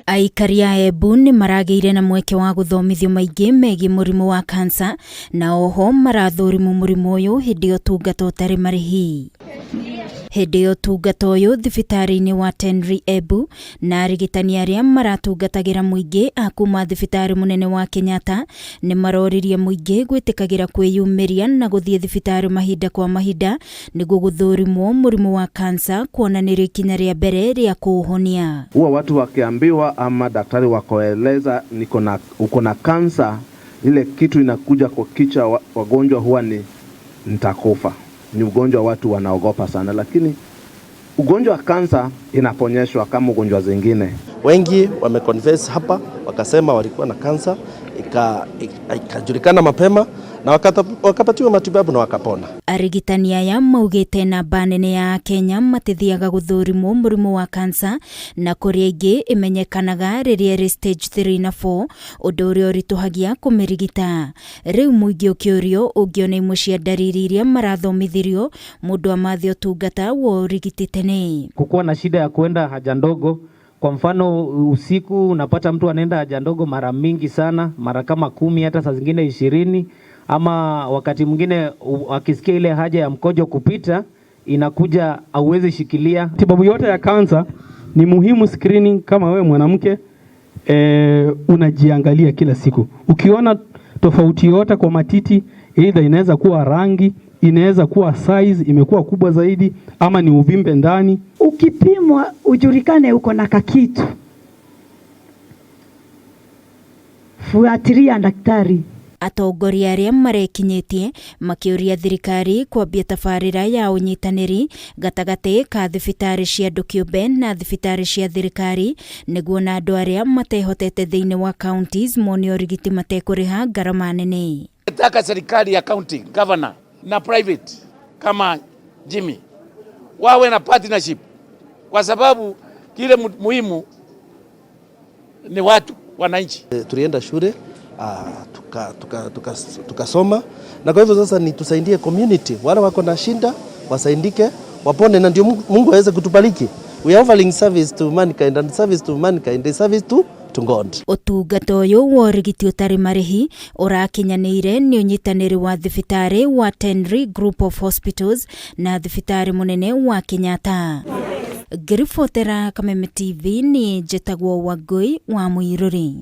Aikari a Embu nĩ maragĩire na mweke wa gũthomithio maingĩ megiĩ mũrimũ wa kansa, na oho marathũrimwo mũrimũ ũyũ hĩndĩ ya ũtungata ũtarĩ marĩhi. Hĩndĩ ya ũtungata ũyũ thibitarĩ-inĩ wa Tenri Embu, na arigitani arĩa maratungatagĩra mũingĩ a kuma thibitarĩ mũnene wa Kenyatta nĩ maroririe mũingĩ gwĩtĩkagĩra kwĩyumĩria na gũthiĩ thibitarĩ mahinda kwa mahinda nĩguo gũthũrimwo mũrimũ wa kansa, kuona nĩrĩo ikinya rĩa mbere rĩa kũũhonia. Huwa watu wakiambiwa ama daktari wakoeleza niko na uko na kansa, ile kitu inakuja kwa kichwa wagonjwa huwa ni nitakufa. Ni ugonjwa watu wanaogopa sana, lakini ugonjwa wa kansa inaponyeshwa kama ugonjwa zingine. Wengi wameconfess hapa wakasema walikuwa na kansa, ikajulikana mapema na wakapatiwa matibabu na wakapona. Arigitani aya maugĩte namba nene ya Akenya matithiaga gũthũrimwo mũrimũ wa kansa, na kũrĩ aingĩ ĩmenyekanaga rĩrĩa ĩrĩ stage 3 na 4, ũndũ ũrĩa ũritũhagia kũmĩrigita. Rĩu mũingĩ ũkĩũrio ũngĩona imwe cia ndariri iria marathomithirio, mũndũ amathe ũtungata wa ũrigiti tene. Kukuwa na shida ya kuenda haja ndogo. Kwa mfano, usiku unapata mtu anaenda haja ndogo mara mingi sana, mara kama 10, hata saa zingine 20, ama wakati mwingine akisikia ile haja ya mkojo kupita inakuja hauwezi shikilia. Tibabu yote ya kansa ni muhimu screening. Kama wewe mwanamke, unajiangalia kila siku, ukiona tofauti yote kwa matiti, either inaweza kuwa rangi, inaweza kuwa size imekuwa kubwa zaidi, ama ni uvimbe ndani. Ukipimwa ujulikane uko na kakitu, fuatilia daktari. Atongoria arĩa marekinyĩtie makĩũria thirikari kwambia tabarĩra ya ũnyitanĩri gatagatĩ ka thibitarĩ cia andũ kĩũmbe na thibitarĩ cia thirikari, nĩguo na andũ arĩa matehotete thĩinĩ wa counties mone ũrigiti matekũrĩha ngarama nene. Nataka serikali ya county governor na private kama Jimmy wawe na partnership, kwa sababu kile muhimu ni watu wananchi. Tulienda shule, tukasoma, tuka na kwa hivyo sasa ni tusaidie community, wale wako na shinda wasaidike, wapone, na ndio Mungu aweze kutubariki. We are offering service to mankind, and service to mankind is service to God. Ũtungata ũyũ wa ũrigiti ũtarĩ marĩhi ũrakinyanĩire nĩ ũnyitanĩri wa thibitarĩ wa Tenri Group of Hospitals na thibitarĩ mũnene wa Kenyatta. Ngĩribotera Kameme TV, nĩ njĩtagwo Wangũi wa Mũirũrĩ.